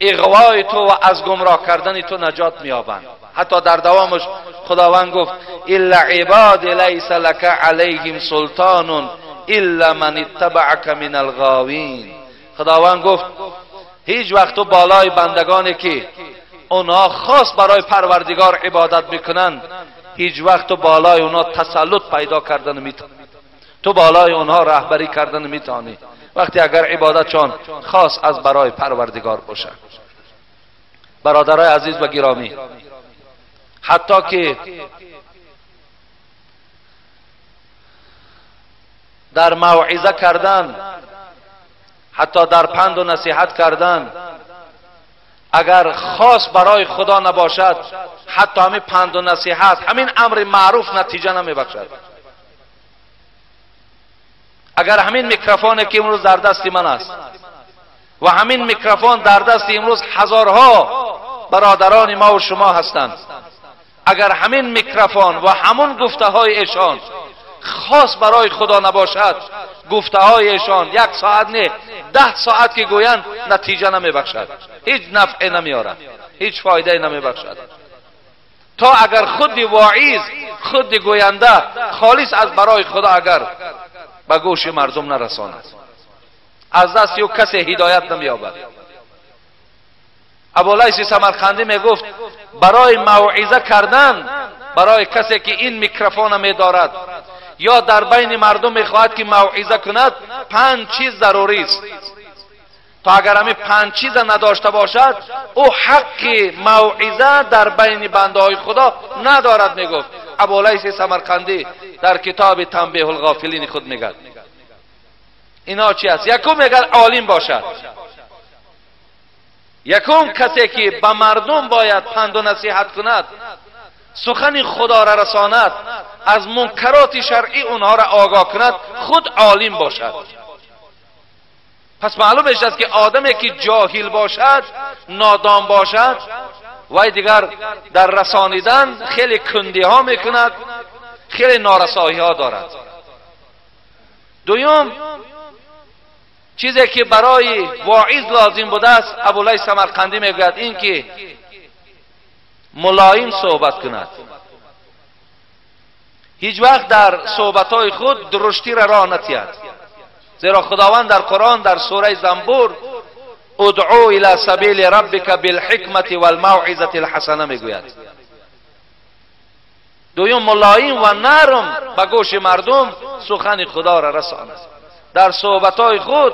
اغوای تو و از گمراه کردن تو نجات می‌یابند. حتی در دوامش خداوند گفت الا عباد لیس لک علیهم سلطان الا من اتبعک من الغاوین. خداوند گفت هیچ وقت تو بالای بندگانی که اونها خاص برای پروردگار عبادت میکنند، هیچ وقت تو بالای اونها تسلط پیدا کردن نمیتونی، تو بالای اونها رهبری کردن نمیتونی وقتی اگر عبادتشان خاص از برای پروردگار باشد. برادرای عزیز و گرامی، حتی که در موعظه کردن، حتی در پند و نصیحت کردن، اگر خاص برای خدا نباشد، حتی همین پند و نصیحت، همین امر معروف نتیجه نمیبخشد. اگر همین میکروفون که امروز در دست من است و همین میکروفون در دست امروز هزارها برادران ما و شما هستند، اگر همین میکروفون و همون گفته های ایشان خاص برای خدا نباشد، گفته های ایشان 1 ساعت نه 10 ساعت که گویند نتیجه نمیبخشد، هیچ نفع نمیارد، هیچ فایده نمیبخشد. تا اگر خود واعظ، خود گوینده خالص از برای خدا اگر به گوش مردم نرساند، از دست او کسی هدایت نمییابد. ابولیث سمرقندی میگفت برای موعظه کردن برای کسی که این میکروفون میدارد یا در بین مردم میخواهد که موعظه کند، 5 چیز ضروری است. تا اگر همین 5 چیز نداشته باشد، او حق موعظه در بین بنده های خدا ندارد. میگفت ابولیث سمرقندی در کتاب تنبیه الغافلین خود میگد اینا چی است؟ یکم میگد عالم باشد. یکم کسی که به مردم باید پند و نصیحت کند، سخن خدا را رساند، از منکرات شرعی اونها را آگاه کند، خود عالم باشد. پس معلوم است که آدمی که جاهل باشد، نادان باشد، وی دیگر در رسانیدن خیلی کندی ها میکند، خیلی نارسایی ها دارد. دوم چیزی که برای واعظ لازم بوده است، ابولیث سمرقندی میگوید این که ملایم صحبت کند، هیچ وقت در صحبتهای خود درشتی را راه نتید، زیرا خداوند در قرآن در سوره زنبور ادعو الی سبیل ربک بالحکمت والموعظه الحسنه میگوید. دوم ملایم و نرم به گوش مردم سخن خدا را رساند، در صحبتهای خود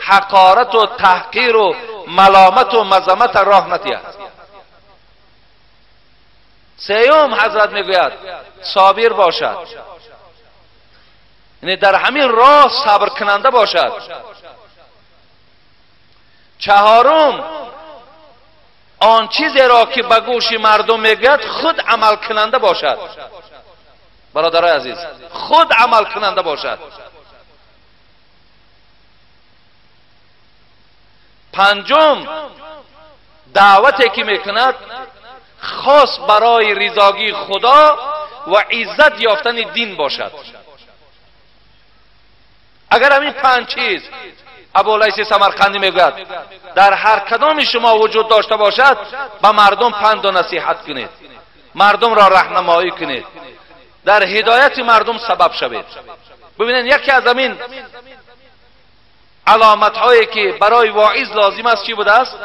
حقارت و تحقیر و ملامت و مذمت راه نتید. سیوم حضرت میگوید صابر باشد، یعنی در همین راه صبر کننده باشد. چهارم آن چیزی را که به گوش مردم میگوید خود عمل کننده باشد. برادرای عزیز، خود عمل کننده باشد. پنجم دعوتی که میکند خاص برای رضاگی خدا و عزت یافتن دین باشد. اگر همین 5 چیز ابولیث سمرقندی میگوید در هر کدام شما وجود داشته باشد، به مردم پند و نصیحت کنید، مردم را راهنمایی کنید، در هدایت مردم سبب شوید. ببینید یکی از همین علامت هایی که برای واعظ لازم است چی بوده است؟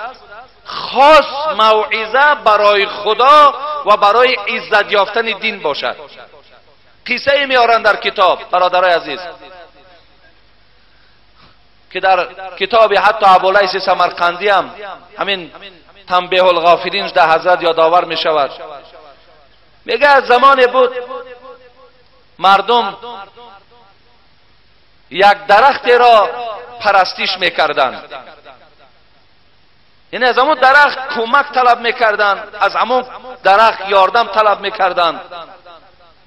خاص موعظه برای خدا و برای عزت یافتن دین باشد. قصه میارن در کتاب برادرای عزیز که در کتاب حتی ابولیث سمرقندی هم همین تنبیه الغافلین در حضرت یادآور می شود. میگه از زمان بود مردم یک درخت را پرستش میکردند. یعنی از همون درخت کمک طلب میکردن، از همون درخت یاردم طلب میکردن.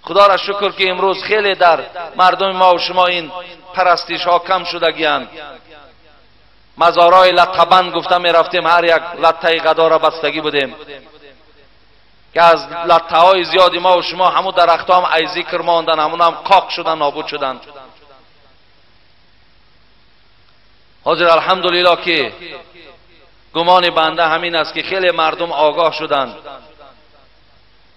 خدا را شکر که امروز خیلی در مردم ما و شما این پرستش ها کم شدگیان. مزارای لطبند گفته میرفتیم، هر یک لطه غدا را بستگی بودیم که از لطه های زیادی ما و شما همون درخت ها هم ای ذکر ماندن، همون هم قاق شدن، نابود شدن. حاضر الحمدلله که گمان بنده همین است که خیلی مردم آگاه شدند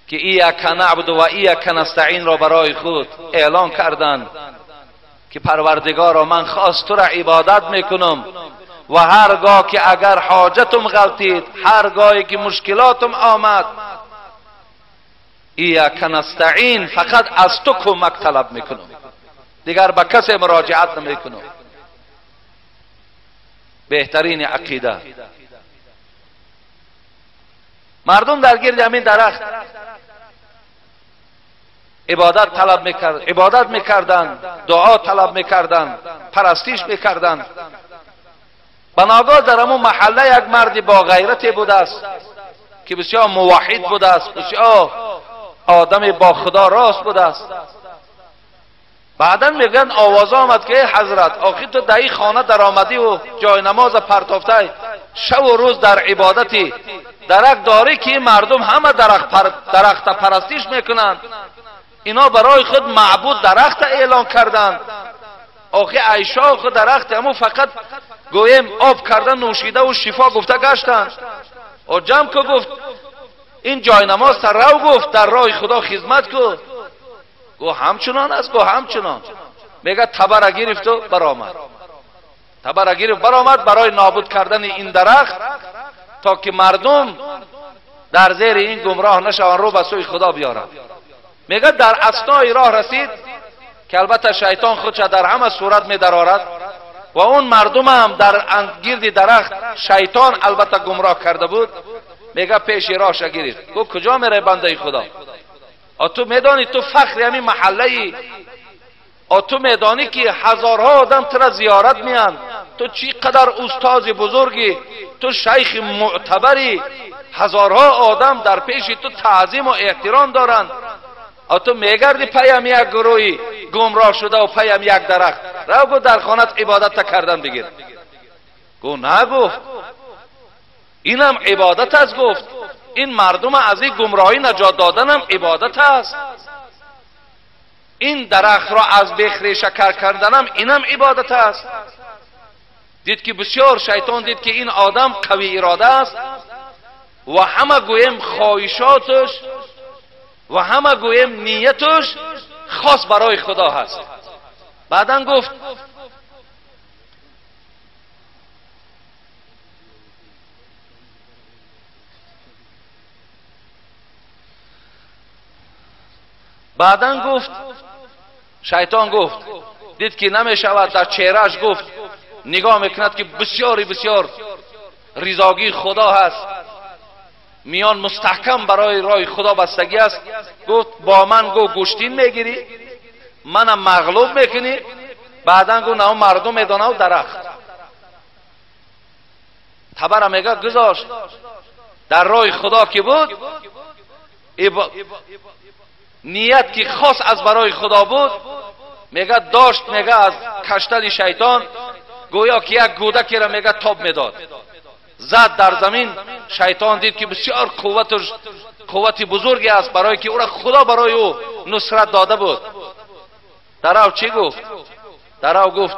که ایاک نعبد و ایاک نستعین را برای خود اعلان کردند که پروردگارا من خاص تو را عبادت میکنم و هرگاه که اگر حاجتم غلطید، هرگاهی که مشکلاتم آمد، ایاک نستعین، فقط از تو کمک طلب میکنم، دیگر به کسی مراجعت نمیکنم. بهترین عقیده. مردم در گرد همین درخت عبادت طلب میکرد، عبادت میکردن، دعا طلب میکردن، پرستش میکردن. بناگاه در همون محله یک مردی با غیرتی بوده است که بسیار موحد بوده است، بسیار آدم با خدا راست بوده است. بعدا میگن آواز آمد که ای حضرت، آخی تو در این خانه در آمدی و جای نماز پرتافته، شب و روز در عبادتی، درک داری که این مردم همه درخت پرستیش میکنن، اینا برای خود معبود درخت اعلان کردن. آخی عیشا خود درخت همون فقط گویم آب کردن، نوشیده و شفا گفته گشتن. و جمع که گفت این جای نماز تر رو، گفت در راه خدا خدمت کو. گو همچنان است، گو همچنان. میگه تبر گرفت و برآمد، تبر گرفت برآمد برای نابود کردن این درخت تا که مردم در زیر این گمراه نشوند، رو به سوی خدا بیارن. میگه در اثنای راه رسید که البته شیطان خودش در همه صورت می درآرد و اون مردم هم در گرد درخت شیطان البته گمراه کرده بود. میگه پیش راهش گرفت، گفت کجا میره بنده خدا؟ تو میدانی تو فخر همین محله ای، تو میدانی که هزارها آدم تو را زیارت میان، تو چی قدر استاد بزرگی، تو شیخ معتبری، هزارها آدم در پیش تو تعظیم و احترام دارند، تو میگردی پیم یک گروهی گمراه شده و پیم یک درخت، رو گو در خانت عبادت کردن بگیر. گو نه، گفت اینم عبادت است. گفت این مردم از این گمراهی نجات دادنم عبادت است، این درخت را از بیخ ریشه کر کردنم اینم عبادت است. دید که بسیار شیطان دید که این آدم قوی اراده است و همه گویم خواهشاتش و همه گویم نیتش خاص برای خدا هست. بعدا گفت شیطان گفت، دید که نمی شود، در چهرهش گفت نگاه میکند که بسیاری بسیار رضاگی خدا هست، میان مستحکم برای راه خدا بستگی است. گفت با من گو گوشتین میگیری، منم مغلوب میکنی، بعدا گو نه مردم میدانه و درخت تبر میگه گذاشت در راه خدا که بود، نیت که خاص از برای خدا بود، میگه داشت، میگه از کشتن شیطان گویا که یک گودکی را میگه تاب میداد، زد در زمین. شیطان دید که بسیار قوت بزرگی است برای که او را خدا برای او نصرت داده بود. در او چی گفت؟ در او گفت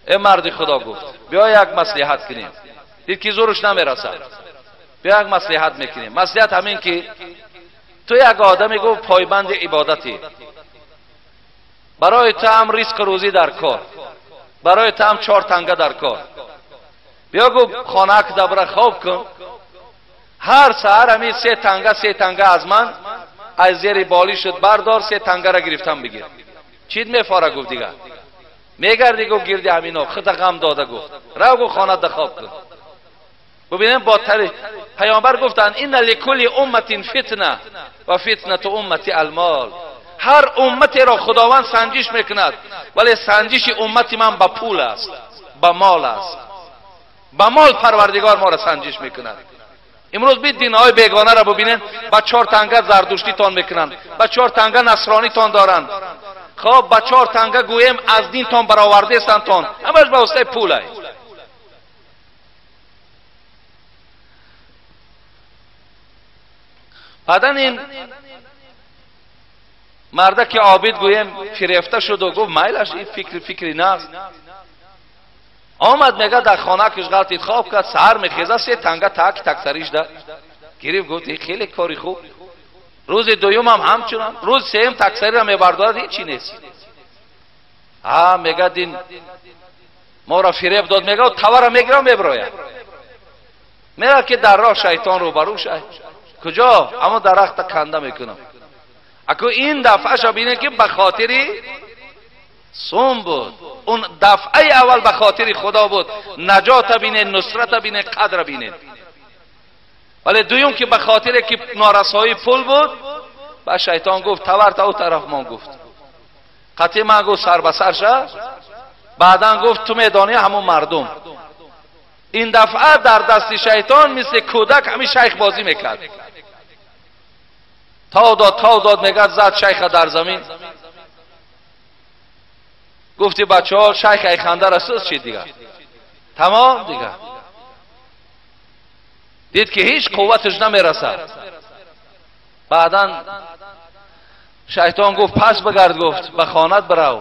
ای مرد خدا، گفت بیا یک مصلحت کنیم. دید که زورش نمیرسد، بیا یک مصلحت میکنیم. مصلحت همین که تو یک آدمی گفت پایبند عبادتی، برای تو هم ریسک روزی در کار، برای تو هم 4 تنگه در کار، بیا گفت خانه که دبره خواب کن، هر سحر همین 3 تنگه 3 تنگه از من از زیر بالی شد بردار، 3 تنگه را گرفتم بگیر. چید میفاره؟ گفت دیگه میگردی گفت گیردی همینا خود غم داده. گفت رو گفت خانه ده خواب کن. ببینیم با پیامبر گفتن این لکل امت فتنه و فتنه امتی المال. هر امتی را خداوند سنجش میکند، ولی سنجش امتی من به پول است، به مال است. Ба мол Парвардигор моро санҷиш мекунад. Имрӯз бит динҳои бегонаро бубинед, ба 4 танга зардуштитон мекунанд, ба 4 танга насронитон доранд, хоб ба 4 танга гӯем аз динтон баровардаестантон, ҳамаш ба воситаи пулай. Баъдан ин марда ки обид гӯем фирефта шуду гуфт майлаш, ин фикри фикри наст. Омад мега дар хона киш ғалтид, хоб кард, саҳар мехеза 3 танга так таксариш да гирифт, гуфт ин хеле кори хуб. Рӯзи дуюмам ҳамчунон, рӯзи сеюм таксариро мебардорад, ҳечи нест. Ҳа мега дин моро фиреб дод, мега тавара мегирам меброяд. Мерад ки дар роҳ шайтон рӯбарӯ шай. Куҷо? Аммо дарахта канда мекунам. Аку ин дафъаша бинед ки ба хотири сум буд. Он дафъаи аввал ба хотири Худо буд. Наҷота бинед, нусрата бинед, қадра бинед. Вале дуюм ки ба хотире ки норасоии пул буд, ба шайтон гуфт тавар та ӯ тараф мон гуфт. Қатъи ман гуфт сар ба сар ша. Баъдан гуфт ту медонӣ ҳамон мардум. Ин дафъа дар дасти шайтон мисли кӯдак ҳамин шайх бозӣ мекард. Тав дод, тав дод, мегӯяд зад шайха дар замин. Гуфти бачаҳо шайх ай хандара сӯз шид дигар. Тамом дигар. Дид ки ҳеҷ қувваташ намерасад. Баъдан шайтон гуфт пас бигард, гуфт ба хонат бирав.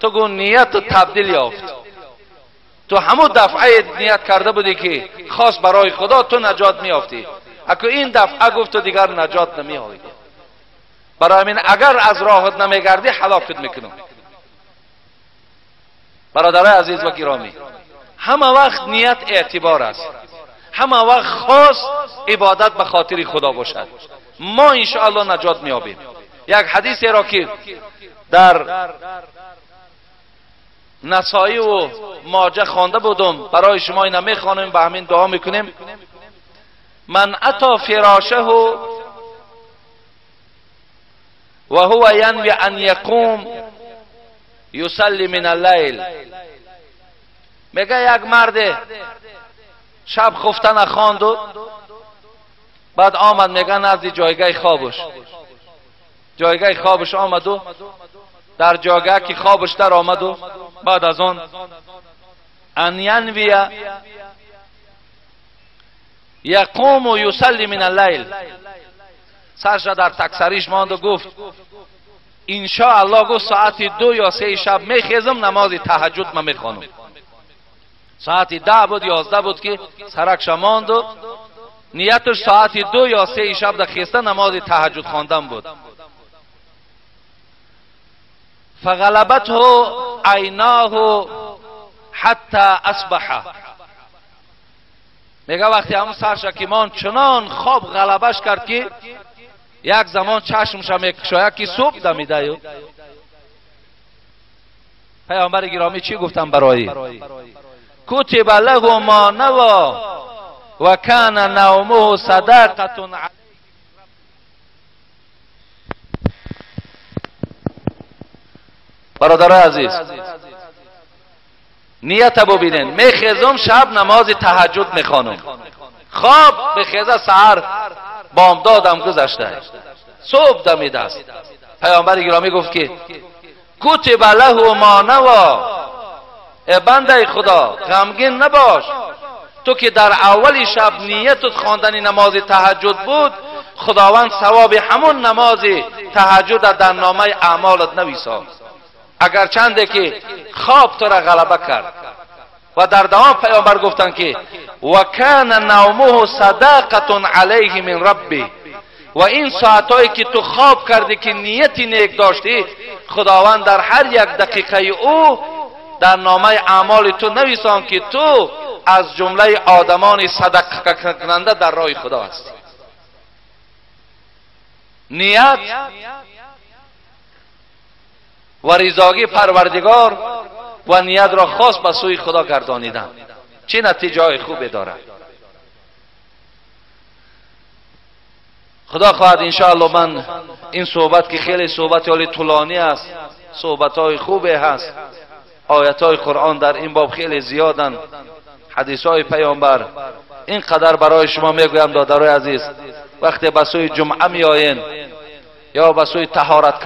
Ту гу ниятат табдил ёфт. Ту ҳамун дафъае ният карда будӣ ки хос барои Худо ту наҷот меёфтӣ. Аку ин дафъа гуфт ту дигар наҷот намеёбӣ. Барои ҳамин агар аз роҳат намегардӣ ҳалокат мекунам. Бародарои азиз ва гиромӣ, ҳама вақт ният эътибор аст. Ҳама вақт хос ибодат ба хотири Худо бошад. Мо иншоаллоҳ наҷот меёбем. Як ҳадисеро ки дар Насоӣ ва Моҷа хонда будум, барои шумо ина мехонем, ба ҳамин дуо мекунем. من اتى فراشه وهو ينوي ان يقوم يصلي من الليل. میگه یک مرد شب خفتن خواند و بعد آمد میگه نزد جایگاه خوابش، جایگاه خوابش آمد و در جایگاه که خوابش در آمد و بعد از آن ان ینوی یقوم و یصلی من اللیل، سرش در تکسریش ماند و گفت انشاءالله، گفت ساعت 2 یا 3 شب میخیزم نماز تهجد من میخوانم. ساعت 10 بود 11 بود که سرکش ماند و نیتش ساعت 2 یا 3 شب در خیسته نماز تهجد خواندن بود. فغلبته عیناه حتی اصبح. میگه وقتی همون سرش که مان چنان خواب غلبش کرد که یک زمان چشمش میکشاید که صبح دمیده. پیامبر گرامی چی گفتم برای؟ کتب له ما نوى و کان نومه صدقه. برادرای عزیز، نیت ببینین، میخیزم شب نماز تهجد میخوانم، خواب بخیزه سحر بامدادم گذشته، صبح دمیده است. پیامبر گرامی گفت که کتب له ما نوى، ای بنده خدا غمگین نباش، تو که در اول شب نیتت خواندن نماز تهجد بود، خداوند ثواب همون نماز تهجد در نامه اعمالت نویساد، اگر چنده که خواب تو را غلبه کرد. و در دوام پیامبر گفتند که و کان نومه صدقه علیه من ربی، و این ساعتهایی که تو خواب کردی که نیتی نیک داشتی، خداوند در هر یک دقیقه او در نامه اعمال تو نویسان که تو از جمله آدمان صدقه کننده در راه خدا هستی. نیت و رضاگی پروردگار و نیت را خاص به سوی خدا گردانیدن چه نتیجه های خوبی دارد. خدا خواهد انشاءالله من این صحبت که خیلی صحبت حالی طولانی است، صحبت های خوبی هست، آیت های قرآن در این باب خیلی زیادن، Ҳадисҳои паёмбар ин қадар барои шумо мегӯям, додарои азиз, вақте ба сӯи ҷумъа меоен ё ба сӯи таҳорат